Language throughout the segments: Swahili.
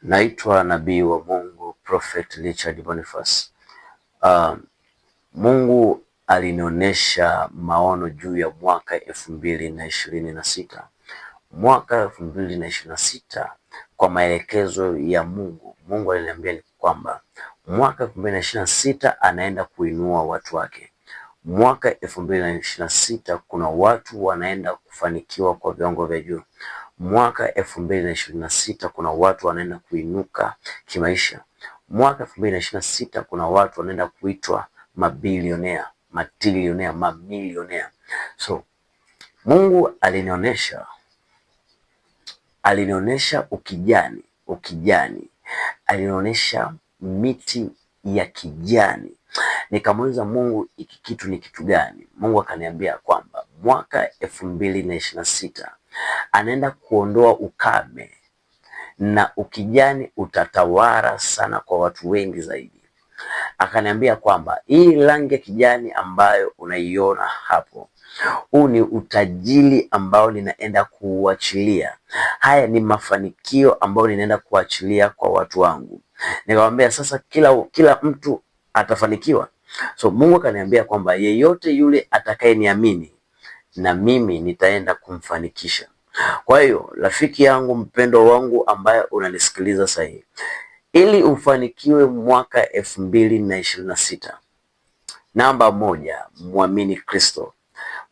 Naitwa nabii wa Mungu Prophet Richard Boniface. Mungu alinionyesha maono juu ya mwaka 2026. Mwaka 2026 kwa maelekezo ya Mungu, Mungu aliniambia ni kwamba mwaka 2026 anaenda kuinua watu wake. Mwaka 2026 kuna watu wanaenda kufanikiwa kwa viwango vya juu. Mwaka 2026 kuna watu wanaenda kuinuka kimaisha. Mwaka 2026 kuna watu wanaenda kuitwa mabilionea, matilionea, mamilionea. So Mungu alinionyesha ukijani, ukijani, alinionyesha miti ya kijani. Nikamuuliza Mungu, hiki kitu ni kitu gani? Mungu akaniambia kwamba mwaka 2026 anaenda kuondoa ukame na ukijani utatawala sana kwa watu wengi zaidi. Akaniambia kwamba hii rangi ya kijani ambayo unaiona hapo, huu ni utajiri ambao ninaenda kuuachilia. Haya ni mafanikio ambayo ninaenda kuachilia kwa watu wangu. Nikamwambia sasa, kila mtu atafanikiwa. So Mungu akaniambia kwamba yeyote yule atakayeniamini na mimi nitaenda kumfanikisha. Kwa hiyo rafiki yangu mpendwa wangu ambaye unanisikiliza sasa hivi, ili ufanikiwe mwaka 2026, namba moja, mwamini Kristo,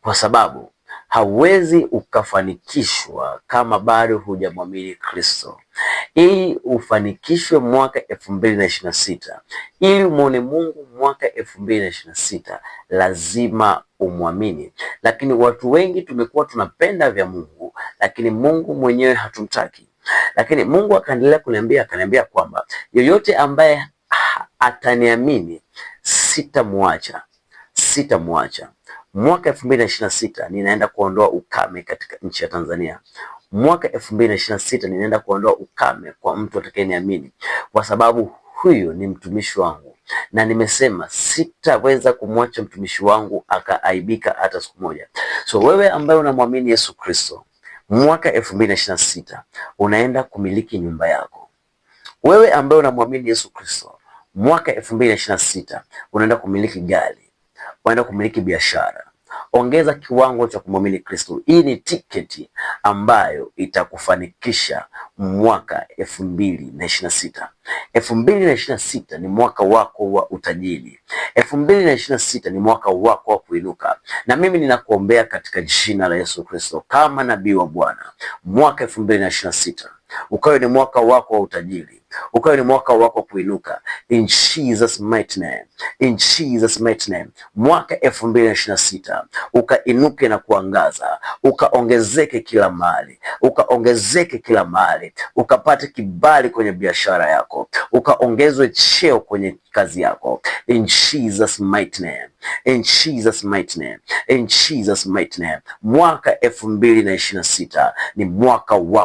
kwa sababu hauwezi ukafanikishwa kama bado hujamwamini Kristo. Ili ufanikishwe mwaka 2026, ili umwone Mungu mwaka 2026, lazima umwamini. Lakini watu wengi tumekuwa tunapenda vya Mungu, lakini Mungu mwenyewe hatumtaki. Lakini Mungu akaendelea kuniambia, akaniambia kwamba yoyote ambaye ataniamini sitamwacha, sitamwacha. Mwaka 2026 ninaenda kuondoa ukame katika nchi ya Tanzania. Mwaka 2026 ninaenda kuondoa ukame kwa mtu atakayeniamini, kwa sababu huyu ni mtumishi wangu, na nimesema sitaweza kumwacha mtumishi wangu akaaibika hata siku moja. So wewe ambaye unamwamini Yesu Kristo, mwaka 2026 unaenda kumiliki nyumba yako. Wewe ambaye unamwamini Yesu Kristo, mwaka 2026 unaenda kumiliki gari, unaenda kumiliki biashara. Ongeza kiwango cha kumwamini Kristo. Hii ni tiketi ambayo itakufanikisha mwaka 2026. 2026 ni mwaka wako wa utajiri. 2026 ni mwaka wako wa kuinuka, na mimi ninakuombea katika jina la Yesu Kristo kama nabii wa Bwana, mwaka 2026 ukawe ni mwaka wako wa utajiri, ukawe ni mwaka wako wa kuinuka. In Jesus mighty name, in Jesus mighty name. Mwaka 2026 ukainuke na kuangaza, ukaongezeke kila mahali, ukaongezeke kila mahali, ukapate kibali kwenye biashara yako, ukaongezwe cheo kwenye kazi yako. In Jesus mighty name, in Jesus mighty name, in Jesus mighty name. Mwaka 2026 ni mwaka wako.